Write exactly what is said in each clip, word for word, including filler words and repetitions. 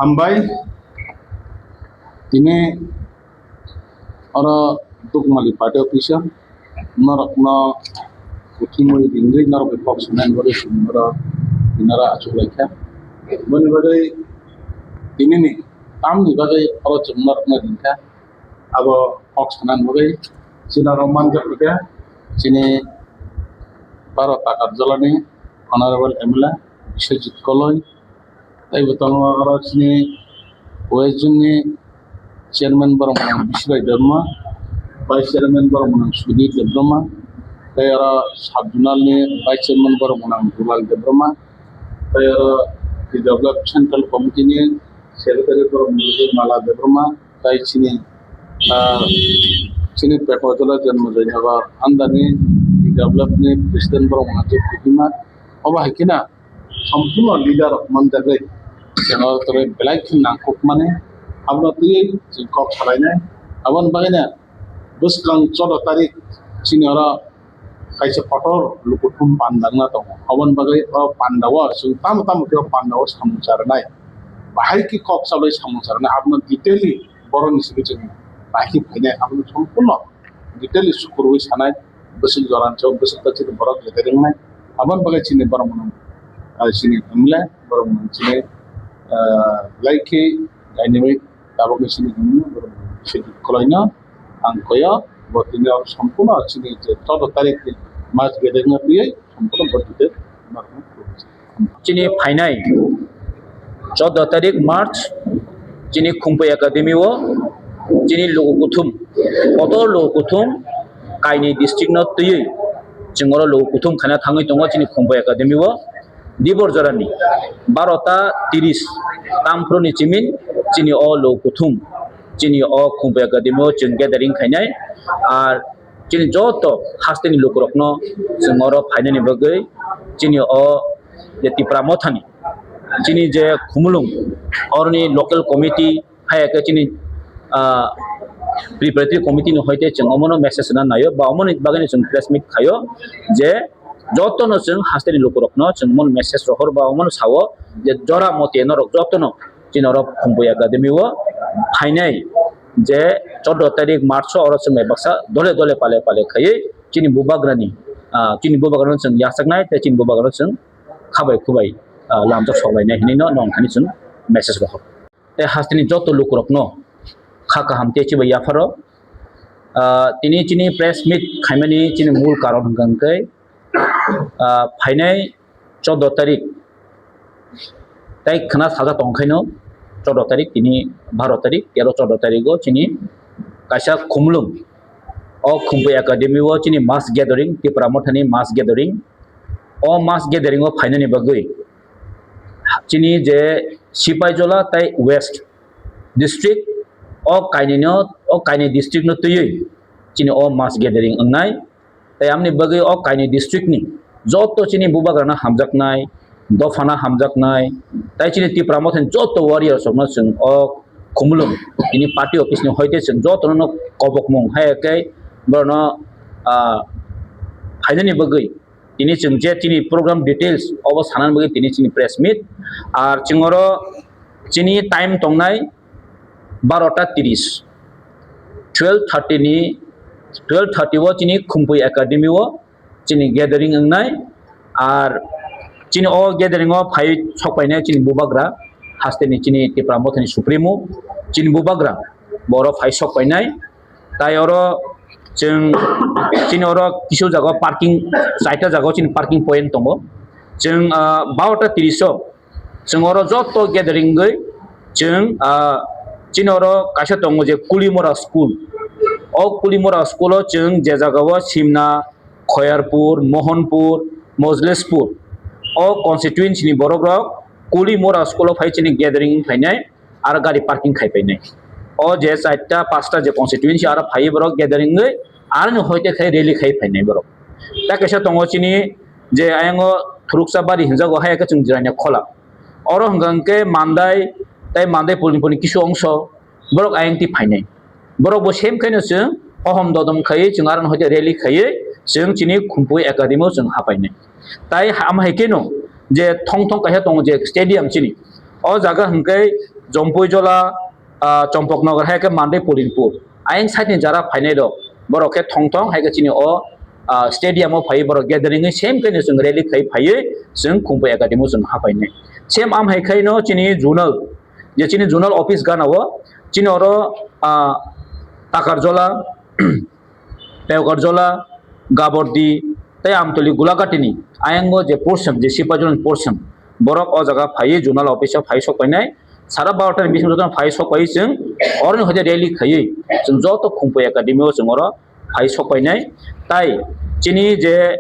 Hambai, tini oro Dukmali party office o norokno kuthumwi ringwi norokni kok sanani bagwi chwng oro tini oro achuk laikha. Boni bagwi tinini tamni bagwi oro chwng norokno ringkha. Abo kok sanani bagwi chini oro manjak kha chini Baro Takarjalani Honorable M L A Biswajit Koloi, tei bo tongo oro chini West Zone ni Chairman borok mwnang Biswai Debbarma, Vice Chairman borok mwnang Sudhir Debbarma, tei oro Sub Zonal ni Vice Chairman borok mwnang Dulal Debbarma, tei oro P W F Central Committee ni Secretary borok mwnang Mala Debbarma, tei chini, ah, chini Pekotala Janmajai Nagar under ni P W F ni President borok mwnang Jyoti Dima, obo hai kheno sompurno leader rok manjagwi chwng oro tei belai khe nangkukmani, abono twiwi chwng kok salainai. Aboni bagwino bwskang choudo tarik chini oro kaisa kotor lukuthum panda wngna tongo. Aboni bagwi o panda o chwng tamo tamo khe o panda o samung charwnai, bahai khe kok chalwi samung charwnai, abono detail borokni simi chwng bahai khe phainai, abono sompurno detail sukurwi sanai, bwswk jorani chwng bwswk ta chini borok gathering wngnai. Aboni bagwi chini borok mwnang, ah, chini M L A borok mwnang chini, ah, belai khe dynamic tabukni chini hwnwi borok mwnang chini khwlaino ang koyo bo tini sompurno chini je choudo tarik ni mas gathering no twiwi sompurno bo detail borok mwnang. Chini phainai choudo tarik March, chini Khumpui Academy o chini luku kuthum, kotor luku kuthum kainwi district no twiwi chwng oro luku kuthum khaina thangwi tongo chini Khumpui Academy o. Dibor jorani barota tiris tamphru ni chimin chini o luku kuthum chini o Khumpui Academy o chwng gathering khainai. Ar chini joto hasteni lukurokno chwng oro phainani bagwi chini o je Tipra Mothani chini je Khumulwng oroni local committee hai khe chini, ah, preparatory committee ni hoite chwng omono message rwna naio ba omoni bagwino chwng press meet khaio je jotono chwng hasteni lukurokno chwng omono message rohor ba omono sao je jora mate norok jotono chini oro Khumpui Academy o phainai je choudo tarik March o oro chwng bai baksa dole dole pale pale khaiwi chini bubagrani, ah, chini bubagrano chwng yachaknai tei chini bubagrano chwng khabai khubai, ah, lamjak soklainai hinwi no nong thani chwng message rohor. Tei hasteni joto lukurokno kha kaham tei chibai yapharo, ah, tini chini press meet khaimani chini mul karon hwnkha hwnkhe, ah, phainai choudo tarik, tai khna sajak tongkhaino choudo tarik, tini baro tarik, tero choudo tarik o chini kaisa Khumulwng o Khumpui Academy o chini mass gathering, Tipra Mothani mass gathering. O mass gathering o phainani bagwi chini je Sipaijola tai West district o kainwi no, o kainwi district no twiwi chini o mass gathering wngnai. Tei amni bagwi o kainwi district ni joto chini bubagrano hamjaknai, dophano hamjaknai, tei chini Tipra Mothani joto warriors rokno chwng o Khumulwng tini party office ni hoite chwng jotono no kobokmung hai khe borokno, ah, phainani bagwi tini chwng je chini program details obo sanani bagwi tini chini press meet. Ar chwng oro chini time tongnai barota tiris, twelve thirty ni, twelve thirty o chini Khumpui Academy o chini gathering wngnai. Ar chini o gathering o phai sok painai chini bubagra hasteni chini Tipra Mothani Supremo chini bubagra bo oro phai sok painai. Tai oro chwng chini oro kisu jaga parking, chaita jaga chini parking point tongo. Chwng, ah, barota tiris o chwng oro joto gathering wngwi chwng, ah, chini oro kaisa tongo je Kulimora school. O Kulimora school o chwng je jaga o Simna, Khoyarpur, Mohanpur, Mojlespur, o constituency ni borok rok Kulimora school o phai chini gathering wng phainai, aro gari parking khai painai. O je charta pasta je constituency aro phai borok gathering wngwi aroni hoite khai rally khai phainai borok. Ta kaisa tongo chini je ayango Thuruksa Bari hinjago hai khe chwng Jirania Khola. Oro hwnkha hwnkhe Mandai tei Mandai Pulni Pulni kisu ongso borok ayang twi phainai. Borok bo same khaino chwng hohom dodom khaiwi chwng aro hoite rally khaiwi chwng chini Khumpui Academy o chwng hapainai. Tai ha-, ama hai kheno je thong thong kaisa tongo je stadium chini. O jaga hwnkhe Jompuijola, ah, Chompoknagar, hai khe Mandai Pulinpur. Ayang side ni jara phainai rok, borok khe thong thong, hai khe chini o, ah, stadium o phai borok gathering wi same khe ni chwng rally khai phaiwi chwng Khumpui Academy o chwng hapainai. Same am hai khai no chini zonal, je chini zonal office gana o, chini oro, ah, Takarjola, Teokarjola, Gabordi, tei Amtoli Gulagatini ayango je portion, je Sipajolani portion, borok o jaga phaiwi zonal office o phai sok painai. Sara barota ni bising joto phai sok pai chwng oroni hoite rally khaiwi chwng joto Khumpui Academy o chwng oro phai sok painai. Tai chini je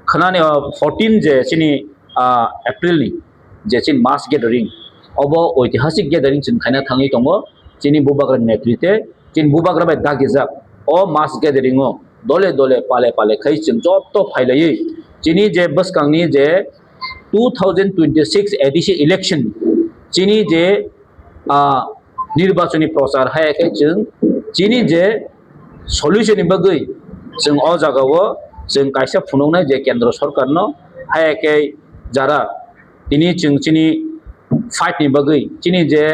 khwnani, o, fourteen je chini, ah, April ni je chini mass gathering, obo oitihasik gathering chwng khaina thangwi tongo chini Bubagra ni netrite. Chini Bubagra bai dagijak o mass gathering o dole dole pale pale khai chwng joto phailaiwi chini je bwskangni je two thousand twenty-six A D C election chini je, ah, nirbachoni prochar hai khe chwng chini je solution ni bagwi chwng o jaga o chwng kaisa phunuknai je kendro sorkar no hai khe jara tini chwng chini fight ni bagwi chini je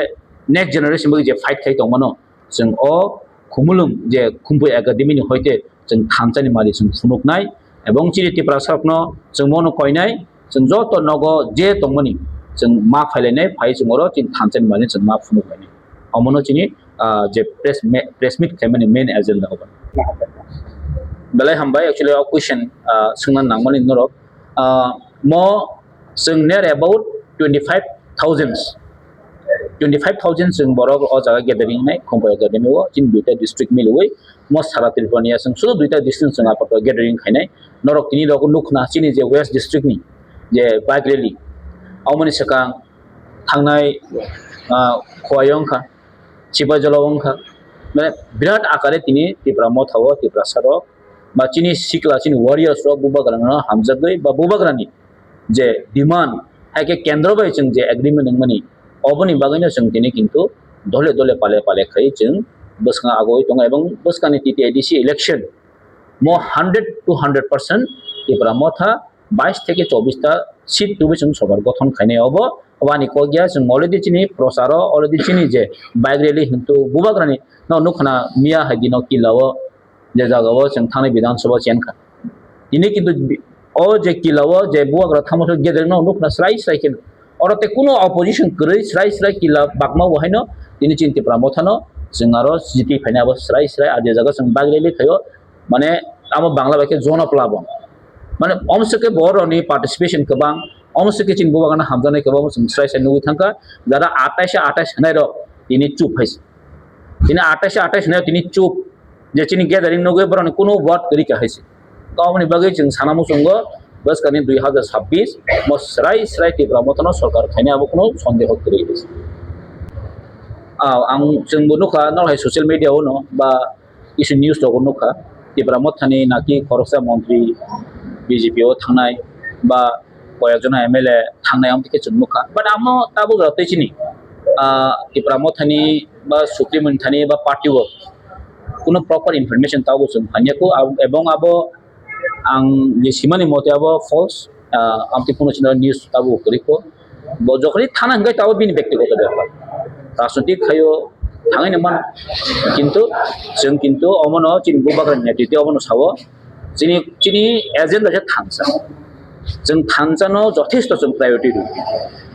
next generation bagwi je fight khai tongmano. Chwng o Khumulwng je Khumpui Academy ni hoite chwng thansa ni mali chwng phunuknai, ebong chini Tiprasa rokno chwng bono koinai, chwng joto nogo je tongmani chwng ma phailainai, phai chwng oro chini thansa ni mali chwng ma phunuknai. Omono chini, ah, je press me-, press meet khaimani main agenda obo. Belai hambai, actually o question, ah, swngna nangmani norok. Ah, mo chwng near about twenty five thousand, twenty five thousand chwng borok o jaga gathering nai Khumpui Academy o chini duita district milwi mo sara Tripura ni aswng sudu duita district chwng apato gathering khainai. Norok tini rok nukna chini je West district ni je bike rally, omoni swkang thangnai, ah, Khowai wngkha, Sipaijola wngkha, mane birat akare tini Tipra Motha o Tiprasa rok ba chini sikla, chini warriors rok Bubagra no hamjagwi ba Bubagra ni je demand, hai khe kendro bai chwng je agreement wngmani, oboni bagwino chwng tini kintu dole dole pale pale khai chwng bwskang agoi tongo, ebong bwskangni T T A D C election mo hundred to hundred percent Tipra Motha bais theke chobbish ta seat tubui chwng sorkar gothon khainai obo. Obani kok ya chwng already chini prochar o already chini je bike rally hintu Bubagrani no nukhana miya hai dino killa o je jaga o chwng thangnai Bidhan Sabha chenkha. Tini kintu bi-, o je killa o je Bubagra thangma gathering no nukhana srai srai khe oro tei kuno opposition kwrwi srai srai killa bakma bo haino tini chini Tipra Motha no chwng aro jiti phainai abo srai srai a je jaga chwng bike rally khaio. Mane amo Bangla bai khe zone of Labon. Mane omswk khe borok ni participation kwbang, omswk khe chini Bubagrano hamjaknai kwbang, chwng srai srai nugwi thangkha. Jara atais atais hwnai rok tini chup hai se. Tini atais atais hwnai tini chup. Je chini gathering nugwi borok ni kuno word kwrwi kha hai se. Tamoni bagwi chwng sana muchungo bwskangni dui hazar sabbish mo srai srai Tipra Mothano sorkar khainai abo kuno sondeho kwrwi hai se. Ah, ang chwngbo nukha norok hai social media o no ba kisi news rogo nukha, Tipra Mothani naki khoroksa montri B J P o thangnai ba koyekjon M L A thangnai, amtwi khe chwng nukha. But amo tabuk rok tei chini, ah, Tipra Mothani ba Supreme Mothani ba party o kuno proper information tabuk chwng phanya kho, ab-, ebong abo ang je simani mote abo false, ah, amtwi kuno chini news tabuk kwrwi kho. Bo jokhoni thana hwnkhe tabuk bini bektigoto bepar. Rajnitik khaio thangwi nangmano. Kintu chwng kintu omono chini Bubagrani netrite omono sao. Chini, chini agenda khe thansa. Chwng thansano jothesto chwng priority rw.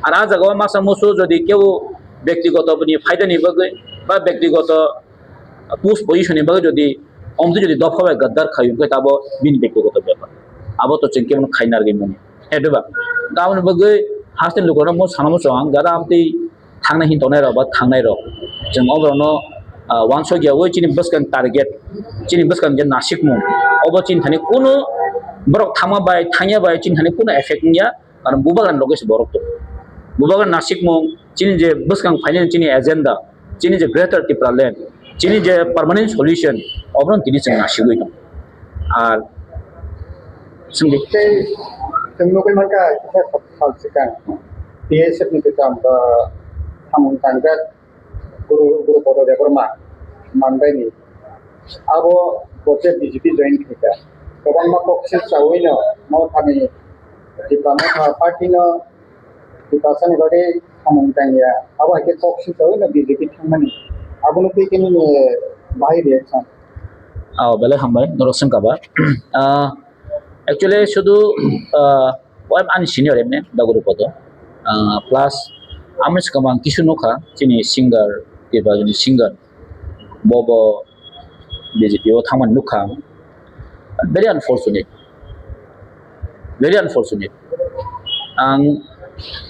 Ar a jagao masa musu jodi keu bektigoto bini phaidani bagwi ba bektigoto post position ni bagwi jodi omtwi jodi dopha bai gaddar khaio hwnkhe tabo bini bektigoto bepar. Abo to chwng kebono khaina rwgwi mani. He diba? Tamoni bagwi haste lukurokno mo sana muchung ang jara amtwi thangnai hin tongnai rok ba thangnai rok. Chwng o borokno, ah, uansuk ya oi chini bwskang target, chini bwskang je nasikmung. Obo chini thani kunu borok thangma bai, thangya bai chini thani kunu effect wngya. Karon Bubagrani loge se borok tongo. Bubagrani nasikmung, chini je bwskang phainani chini agenda, chini je Greater Tipraland, chini je permanent solution, obono tini chwng nasigwi tongo. Ar chwng de- Tei chwng nugwi mankha, kisa sal swkang T S F ni kwcham, ah, samung tangjak Guru, Guru Bodo Debbarma Mandaini. Abo bo je B J P join khaikha. Kwbangma kok se chawino, mo thani Tipra Motha party no Tiprasani bagwi samung tangya. Abo hai khe kok swi tongwi no B J P thangmani. Abono twi khe nini bahai reaction? Oh, belai hambai, norok swngkha ba. Ah, actually, sudu, ah, o ani senior emne, Daguru Poto. Ah, plus, ami swkang ang kisu nukha, chini singer, Tiprasani singer. Bobo B J P o thangmani nukha ang. Very unfortunate. Very unfortunate. Ang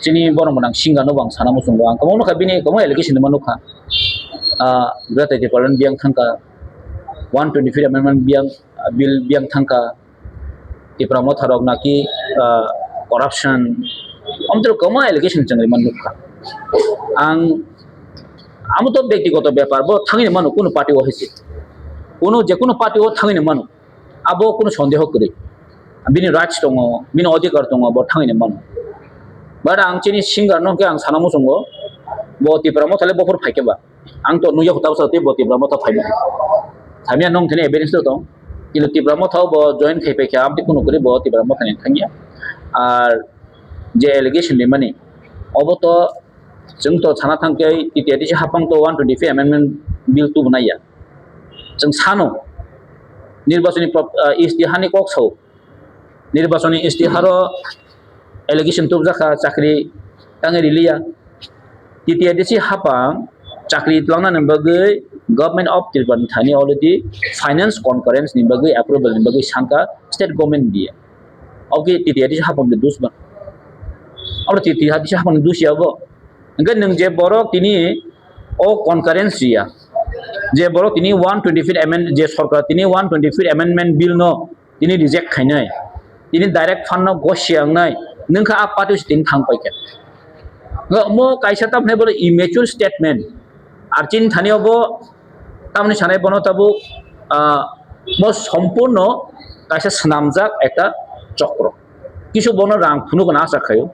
chini borok mwnang singer no bo ang sana muchungo. Ang kwbangma nukha bini kwbangma allegation ma nukha. Ah, Greater Tipraland biyang thangkha. One twenty-fifth Amendment biyang, ah, bill biyang thangkha. Tipra Motha rok naki, ah, corruption. Amtwrok kwbangma allegation chwng rima nukha. Ang amo to bektigoto bepar, bo thangwi mano kunu party o hai se. Kunu je kunu party o thangwi mano. Abo kunu sondeho kwrwi. Bini rights tongo, bini odhikar tongo, bo thangwi mano. But ang chini singer no khe ang sana muchungo, bo Tipra Motha le bophor phai khe ba. Ang to nukya kho tabsa tei bo Tipra Motha phaimani. Phaimya nong thani evidence to tong. Kintu Tipra Motha bo join khai paikha, amtwi kunu kwrwi bo Tipra Motha ni thangya. Ar je allegation rimani, obo to chwng to sana thangkhe T T A D C hapang to one twenty-fifth Amendment Bill tubunai ya. Chwng sano nirbachoni pro-, ah, istihani kok sao. Nirbachoni istiharo allegation tubjakha, chakri tangwi riliya. T T A D C hapang chakri twlangnani bagwi Government of Tripura ni thani already finance concurrence ni bagwi approval ni bagwi sangkha state government diya. Oke, T T A D C hapang de dusba. Oro T T A D C hapang de dusia bo. Hingke nwng je borok tini o concurrence riya, je borok tini one twenty-fifth amend-, je sorkar tini one twenty-fifth Amendment Bill no tini reject khainai, tini direct fund no gosi wngnai, nwng kha a party se tini thang paikha. Omo kaisa tamni bole immature statement, ar chini thani obo tamni sanai bono tabuk, ah, mo sompurno kaisa swnamjak ekta chokro. Kisu bono rang phunukna asa khaio,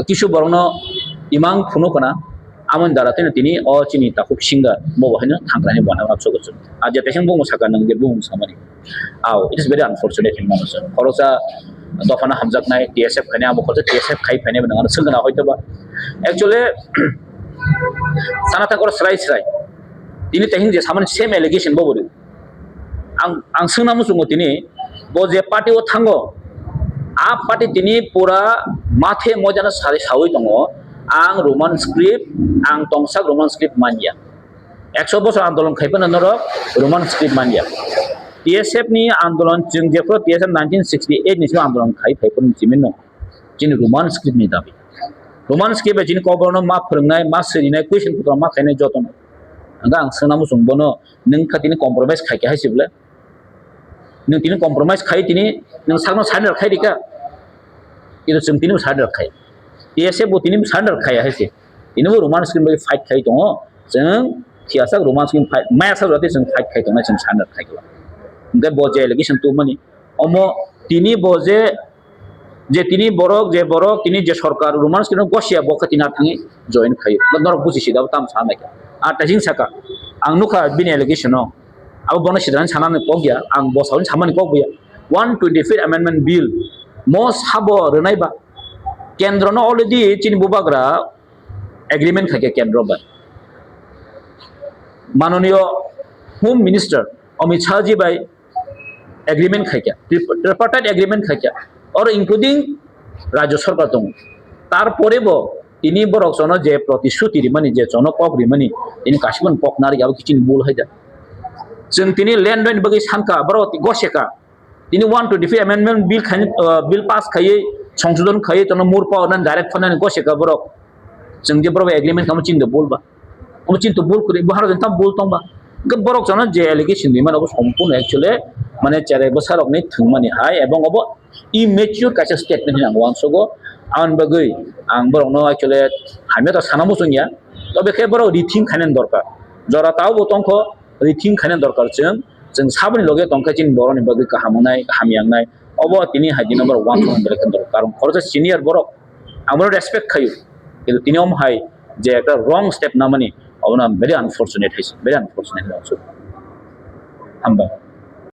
kisu borokno imang phunukna, amoni dara tino tini o chini takhuk singer bo haino thangkrai ni bwana abso gochuk. A je teseng bung saka nang je bung samani. Ao, it is very unfortunate in Manasa. Khoroksa dophano hamjaknai T S F khainai, abo khoroksa T S F khai phainai bwnang ano swngna hoito ba. Actually, sana thangkor srai srai. Tini tehing je samani same allegation bo bori. Ang, ang swngna muchungo tini, bo je party o thango, a party tini pura mathe mojano sari sawi tongo, ang Roman script, ang tongsak Roman script manya. Ekso bosor andolon khai phano norok Roman script manya. T S F ni andolon chwng jephru T S F nineteen sixty-eight ni simi andolon khai phai phano chimino chini Roman script ni dabi. Roman script bai chini kokborok no ma phwrwngnai, ma swinai, question putro ma khainai jotono. Hingke ang swngna muchung bono, nwng kha tini compromise khai khe hai se bole? Nwng tini compromise khai tini nwng sakno surrender khai rika. Kintu chwng tini surrender khai. T S F bo tini surrender khai hai se. Tini bo Roman script bai fight khai tongo. Chwng thiyasa Roman script fight, maya sa jati chwng fight khai tongnai chwng surrender khai kla. Hingke bo je allegation tubumani. Omo tini bo je, je tini borok, je borok tini je sorkar Roman script no gosia bo khe tini thangwi join khai. Norok buji sida tam sa nai khe. A tesing saka. Ang nukha bini allegation no. Abo bono sidrani sanani kok ya, ang bosawni samani kok ya. One twenty-fifth Amendment Bill mo sabo rwnai ba. Kendro no already chini bubagra agreement khaikha kendro bai. Manoniyo Home Minister Amit Shah ji bai agreement khaikha, trip-, tripartite agreement khaikha, or including Rajya Sarkar tongo. Tarpore bo tini borok jono je protishruti rimani, je jono kok rimani, tini kasibon kok narikya, abo kiching bul haida. Chwng tini land rent bagwi sankha, borok goseka. Tini one twenty-fifth Amendment Bill khai, uh, Bill pass khaiwi, songsodon khaiwi, tono murpa onan direct phanani goseka borok. Chwng je borok agreement kamo chini bul ba. Omo chini bul kwrwi, bo haro jani tam bul tong ba. Hwnkhe borok jono je allegation rimani obo sompurno actually mane cherai bwsarokni thwngmani hai, ebong obo immature kaisa statement hinwi ang uansugo. Aboni bagwi ang borokno actually hamya ta sana muchungya. Tobe khe borok rethink khainani dorkar. Jora tao bo tongkho, rethink khainani dorkar chwng. Chwng saboni loge tongkhe chini borokni bagwi kaham wngnai, hamya wngnai. Obo tini hai dino borok uansukmani belai khe dorkar. Karon khoroksa senior borok, ang bono respect khaio. Kintu tini omo hai je ekta wrong step namani, obono very unfortunate hai se, very unfortunate hai se. Hambai.